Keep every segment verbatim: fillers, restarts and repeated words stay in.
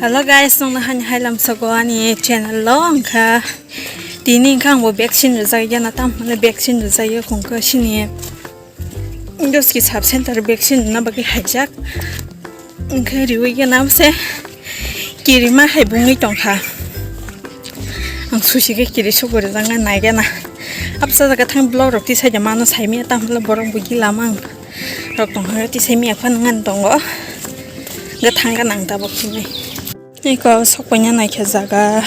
Hello guys, nongno hani hai lamsogo ani channel o wngkha. Tini wngkha angbo vaccine rijak ya na, tam hwnle vaccine rijak ya khungkha sini. Doski sub center vaccine rwna bagwi haijak. Wngkhe riwi ya na se kirima hai bungwi tongkha. Ang susi khe kiri sugo rijak na nai ya na. Absa jaga thang vlog rok tisai de mano saimi ya, tam hwnle borok bo gila mang. Rok tongkha tisai miya phano ngan tongo. Gathang ganang tabok hinwi. Eko sokpanya naikhe jaga.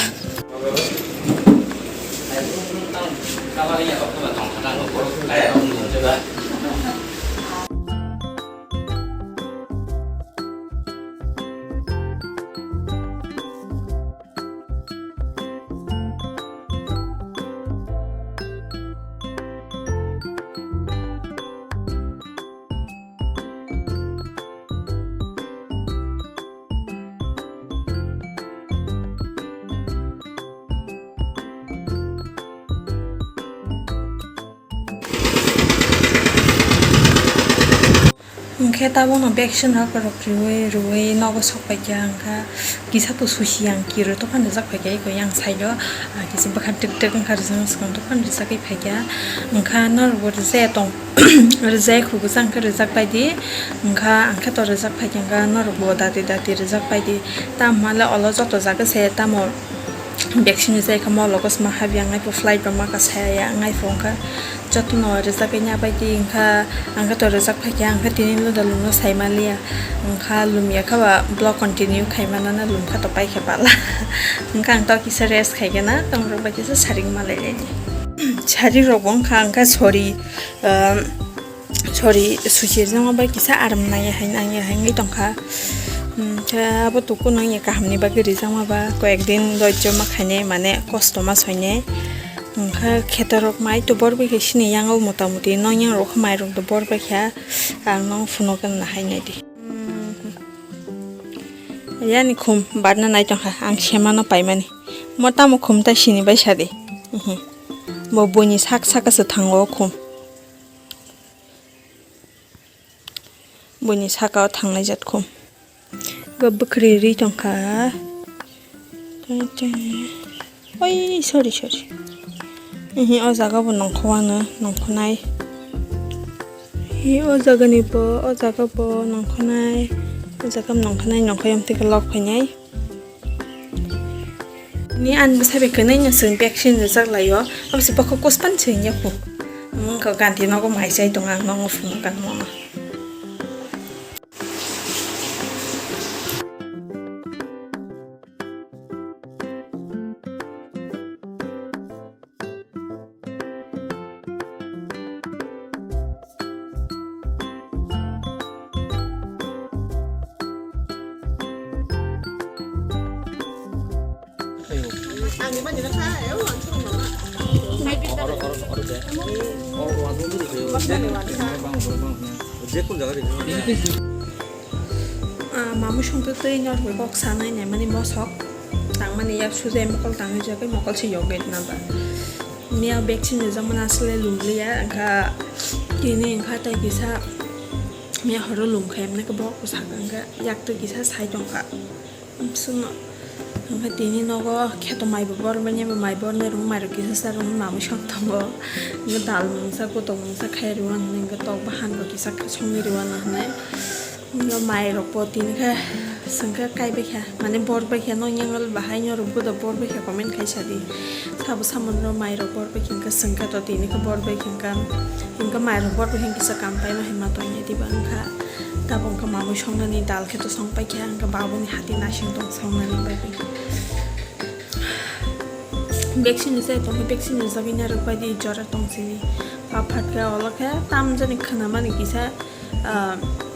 Hwnkhe tabukno vaccine rok rok riwi rwwi nogo sok paikha, hwnkha kisa to susi yang kiro tokhan rijak paikha eko yang side o, ah, kisa bwkha twk twk wngkha rijak swkang tokhan rijagwi paikha, hwnkha norok bo rwjaya tong. Rijai khugujang khe rijak bai di, hwnkha ang khe to rijak phai khe hwnkha norok bo dati dati rijak bai di. Tamo hwnle olo joto jaga se tamo vaccine rijai khe molo kosma habya wngnai pho flight rok ma kasa ya wngnai pho hwnkha jotono rijak nya bai di hwnkha ang khe to rijak phai khe ang khe tini loda lum no sai maliya hwnkha lum ya khe ba vlog continue khai manana lum kha to pai khe pala hwnkha ang to kisa rest khai khe na tong rok bai kisa saring malai lai ni. Sari rok bo wngkha, wngkha sori, um, sori suchir jama bai kisa aram nangya hai, nangya hai wngwi tongkha. Um, khe abo tuku nangya kahamni bagwi rijak ma ba, koyek din doijjo ma khainai, mane kosto ma soinai. Wngkha kheto rok mai to bor bai khe sini yango mota moti nong yang rok khe mai rok do bor bai kha, ang nong phunuk wng na hai nai di. Um, yani khum barna nai tongkha, ang semano paimani. Mo tamo khum ta sini bai sadi. Bo buini sak saka se thango khum. Buini saka o thangnai jat khum. Bo bwkhri ri tongkha. Oi, sorry, sorry. Ehe, o jaga bo nongkho ano, nongkhonai. He, o jaga ni bo, o jaga bo nongkhonai. O jaga bo nongkhonai, nongkhoi amtwi khe lok phainai. Ni ani bwsai bai kwnwi no chwng vaccine rijak lai o, abo se bokhok kuspan se wngya kho. Wngkha ganti nogo mai chai tongo ang nongo phunuk ang mono. Ah, mamwi songtwi twi norok bai kok sanai naimani mosok tangmani yak sujai mokol tangwi jagwi mokol se yogwi naba. Miya vaccine rijak mani aswk le lum liya, wngkha tini wngkha tei kisa miya horo lum khe, emne khe borok bwsakhe wngkha yak twi kisa sai tongkha. Bwswkno wngkha tini nogo kheto mai bo bor manya bo mai bor nai rwng mai rok kisa sa rwng mamwi song tongo. Wngkha dal mungsa kutung mungsa khai rwna hinwi wngkha tok bahan bo kisa songwi rwna hinwi. Wngkha mai rok bo tini khe swngkhe kaibai kha, mane bor bai kha, nong yang bahai nw rwgwi da bor bai kha, comment khai sa di. Sabo samung rok mai rok bor bai kha, wngkha swngkha to tini khe bor bai kha, wngkha, wngkha mai rok bor bai kha, kisa kam pai no hinma tong ya diba wngkha. Tabuk wngkha mamwi songnani dal khe to song pai kha, wngkha babuni hati nasing tong songnani bai bai. Vaccine ni sai tong khe vaccine ni jagwi narwk bai di jora tong sini. Pap phat khe olo khe tam jani khwnamani kisa. Ah,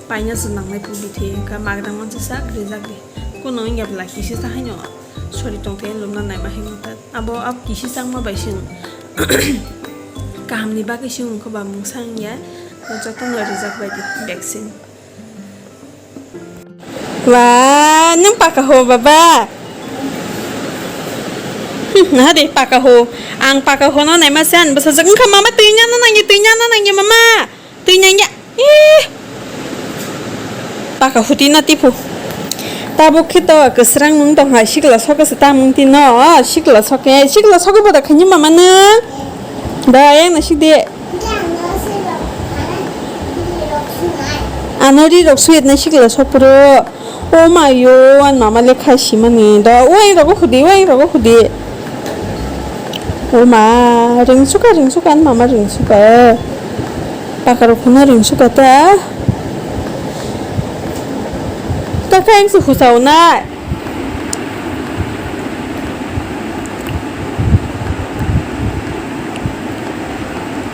paina se nangnai phubithi, wngkha magdang mansa sak rijak di. Kuno wngya bwla kisi sa haino sori tongthai lumna naima hinwi ta. Abo ab kisi changma bai sing. Kahamni bagwi sing wngkha ba mungsa wngya. Jotono rijak bai di vaccine. Wa, nwng paka ho baba? Hmm, naha de paka ho. Ang paka ho no naima se an bwsajak wngkha mama twi nyana nangya, twi nyana nangya mama. Twi nangya. Ih. Paka huti na tipu. Tabuk khe to kwsrang nwng tong hai, sikla sok se tamung tino, sikla sok, sikla sok boda khaini mama nwng. Da yang na sik de. Ano ri rok suyet na sikla sok puro. O mayo, an mama le khai simani. Da o yang rogo khudi, o yang rogo khudi. O ma, ring suka, ring suka, an mama ring suka. Pakaro khuna ring suka ta. Ta khaing su khusau nai.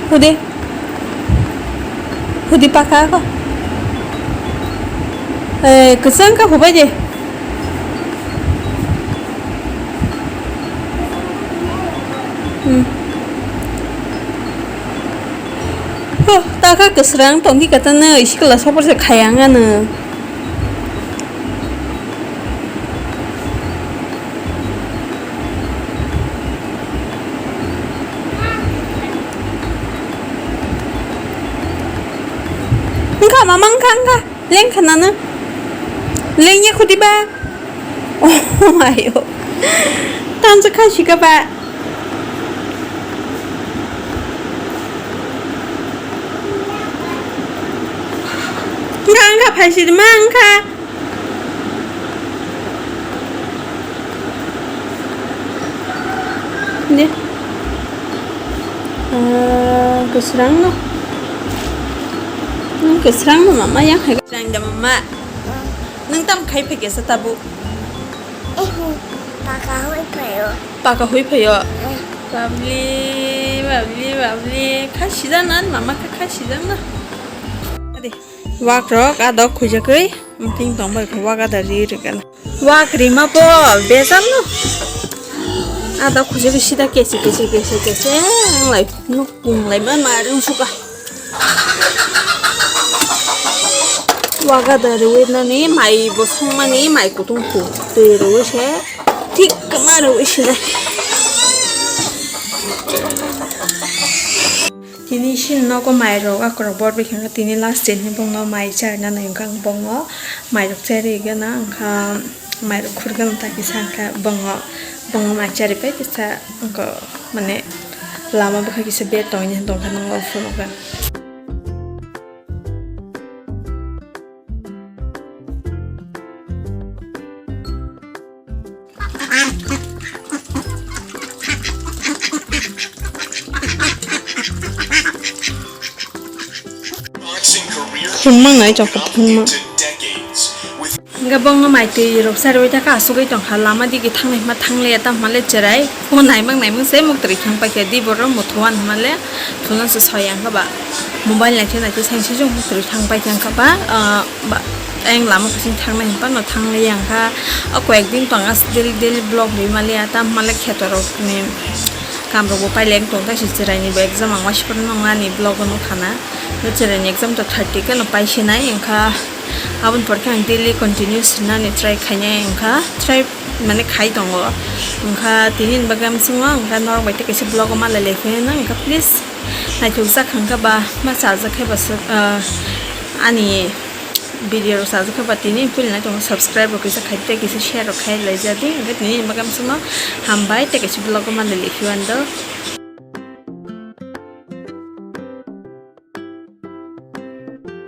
Hudi. Hudi paka ko. Eh, kwchang ka hubai de. Hmm. Huh, ta kha kwsrang tongki kata nw, isikla sopor se khayang ano. Wngkha mama, wngkha, wngkha. Leng kha nana. Leng ya khudi ba. Oh, ayo. Tamsa kha sika ba. Wngkha, wngkha, phaisidi ma, wngkha. De. Ah, kwsrang no. Nwng kwsrang no mama, yang hai kwsrang da mama. Nwng tam khai phai kesa tabu. Paka hui phaio. Paka hui phaio. Eh. Babli, babli, babli. Kha sijak na, mama kha, kha sijak na. Ade. Wak rok adok khuijagwi, ting tong bai khe wak ada ri rwgana. Wak rima bo bejal no. Adok khuijagwi sida kesi, kesi, kesi, kesi, ang lai nuk pung lai ma, ma rung suka. Wak ada rwi nani mai bo songmani, mai kutung ku twi rwi se thik ma rwi se. Tini sini nogo mai rok akorok bor bai khe tini last day ni bongno mai charina nai wngkha, bongno mai rok charigana wngkha, mai rok khurgana ta kisa wngkha, bongno bongno mai charipai kisa wngkha, mane lama bwkha kisa bed tongwi tongkha nokno phunukgwi. Hwnma nai chokha hwnma. Hingke bongno mai twi rok charwi ta ka asugwi tongkha, lama digi thangnai hwnma thangliya, tamo hwnma le cherai o naimang naimang se muktwi thang paikha, di borok mothoan hwnma le. Phunuksa soyang kha ba. Mobile naithe naithe sainsi jung kwrwi thang pai thang kha ba, ah, ba, ayang lama bising thangnai hwnba no thangliya wngkha. O koyek din tong as daily daily vlog rwi maliya, tamo hwnba le kheto rok ni kam rok bo paileng tong, tei se cherai ni bo exam ang waisa phano nang nani vlog o nukha na. Cherai ni exam to thirty khe no pai sinai wngkha. Aboni pore khe ang daily continue sinani try khainai wngkha. Try mane khai tongo. Wngkha tini ni bagwi amsongo, wngkha norok bai tei kaisa vlog o malai lai phai nang, wngkha please naithokjak kha, wngkha ba ma chajak khe ba swk, ah, ani video rok chajak khe ba tini puila nai tongo, subscribe rok kisa khai tei kisa share rok khai lai ja di, wngkha tini ni bagwi amsongo hambai tei kaisa vlog o malai lai phai mano.